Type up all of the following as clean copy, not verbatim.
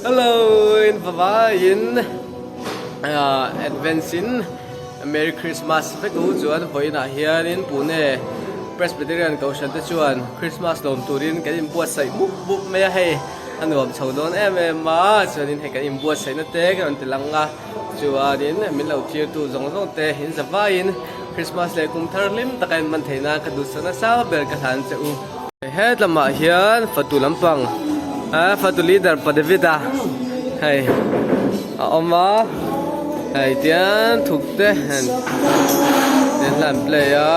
Hello in vavaiin advance in Merry Christmas vek u chuan vawiinah hianin Pune Presbyterian Kohhran te chuan Christmas lawm turin kan inbuatsaih mup mup mai a hei a nuam chho dawn em em a chuanin hei kan inbuatsaihna te kan rawn ti lang a chuanin min lo thirtu zawng zawng te in zavaiin Christmas leh kum thar hlim taka in hman theih nan ka duhsak nasa ber ka hlan che u. Hetlamah hian fatu lampang ah fatu leader pa David a hei a awm a hei tian thuk te han hla an play a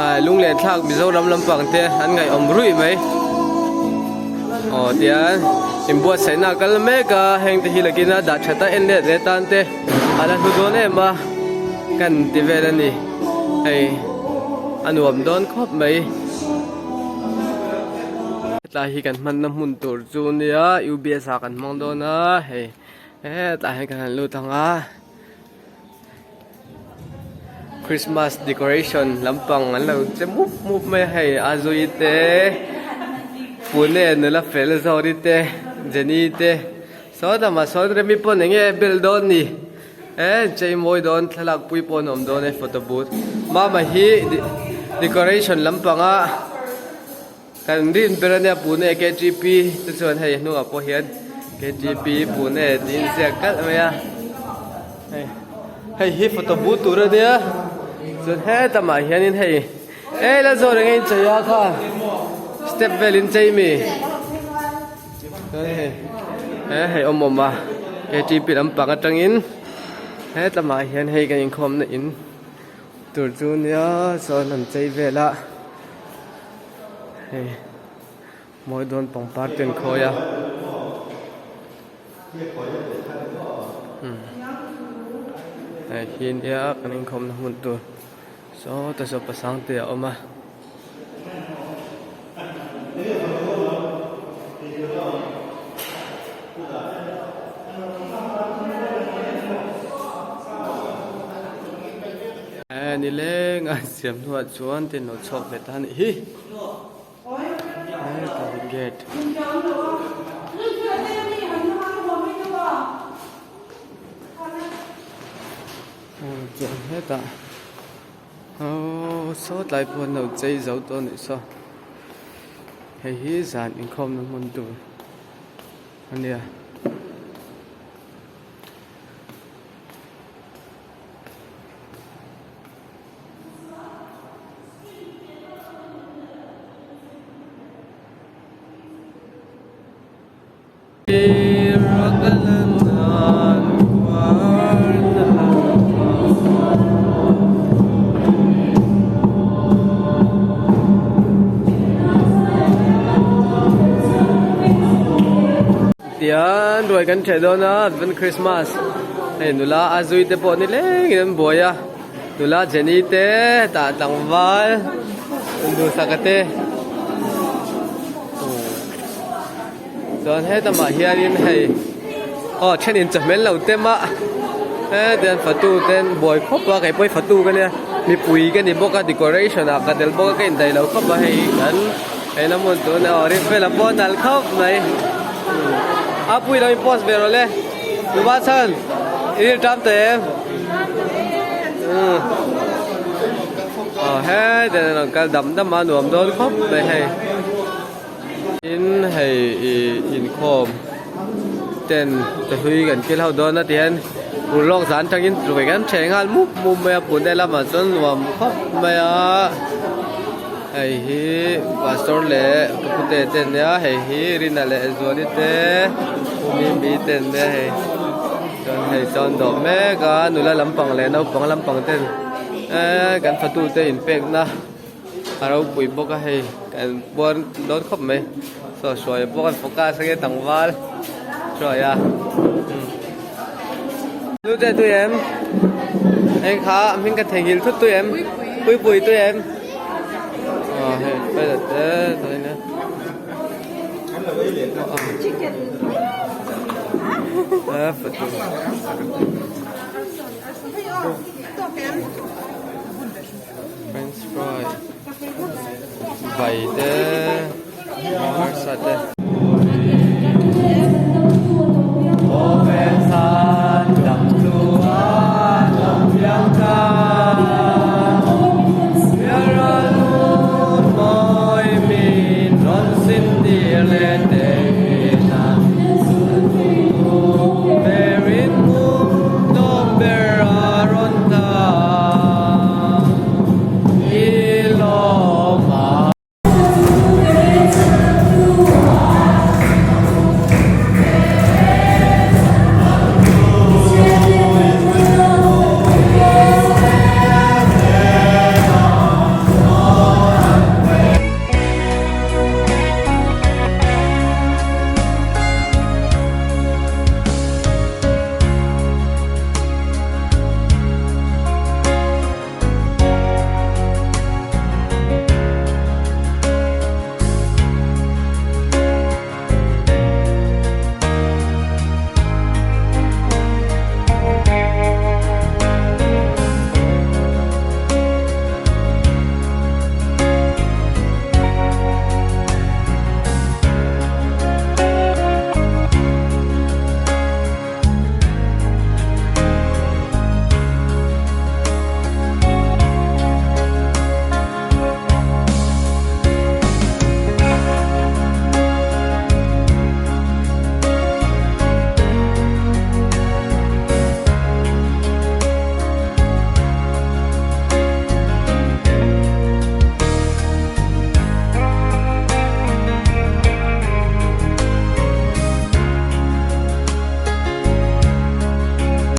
ah lunglen thlak Mizoram lampang te an ngaihawm ruih mai aw tian inbuatsaihna a kal mek a heng te hi lakin a dah that a en let leh tan te a la hlu dawn em a kan ti vel a ni. Hei a nuam dawn khawp mai hetlai hi kan hmanna hmun tur chu nia U_B_S ah kan hmang dawn a hei hetlai hian kan han lut ang a Christmas decoration lampang an lo che mup mup mai a hei a zui te Pune nula fel zawri te Jenny te saw lamah sawn Remi pawn eng nge bel dawn ni. E chei mawi dawn thlalak pui pawh an awm dawn e photo booth mama hi decoration lampanga kan rin ber ania pune K_G_P te chuan hei hnungah pawh hian K_G_P pune tih in ziak kalh mai a hei hei hi photo booth tur ania chuan hetamah hianin hei e la zawr eng a inchei a kha step vel inchei mi. He hei awm awm a ktp lampang atangin hetlamah hian hei kan inkhawmna in tur chu nia chuan an chei vel a hei mawi dawn pangpar te an khawi a hei hi nia kan inkhawmna hmun tur sawta saw pasang te a awm a. Nileng a siam hnuah chuan tin lo chhuak ve ta a nih hi hetah gate chuan hetah. Aww saw tlai pawh an lo chei zo tawh a nih saw hei hi zan inkhawmna hmun tur a nia. Tian ruai kan ṭheh dawn a advent christmas hei nula a zui te pawh ni lengin an buai a nula Jenny te tah tlangval duhsaka te. Chuan hetamah hianin hei aw thenin chawhmel lo tem a heti an fatu ten buai khawp a kei pawh hi fatu ka nia mipui ka ni bawk a decoration ah ka tel bawk a ka indaih lo khawp a hei kan hei la hmun tun aw rin vela pawh a nalh khawp mai a pui lo in post ve rawh le numa chhan i ril tam teh em aw heti an rawn kal dam dam a nuam dawn khawp mai hei. Tin hei ih inkhawm ten chahlui kan kil ho dawn a tihian urlawk zan tangin ruai kan ṭheh nghal mup mup mai a pune lamah chuan nuam khawp mai a hei hi pastor leh ka pute te an nia hei hi Rina leh Zuali te u Mimi te an nia hei chuan hei chuan dawh mek a nula lampang leh naupang lampang ten eee kan fatute inpekna. A ropui bawk a hei kan puar dawn khawp mai saw hruai pawh kan focus a nge tlangval hruai a nu te tui em heng kha a hming ka theihnghilh thut tui em puipui tui em aw hei fela te tui nia French fry vai te harsa te. le te.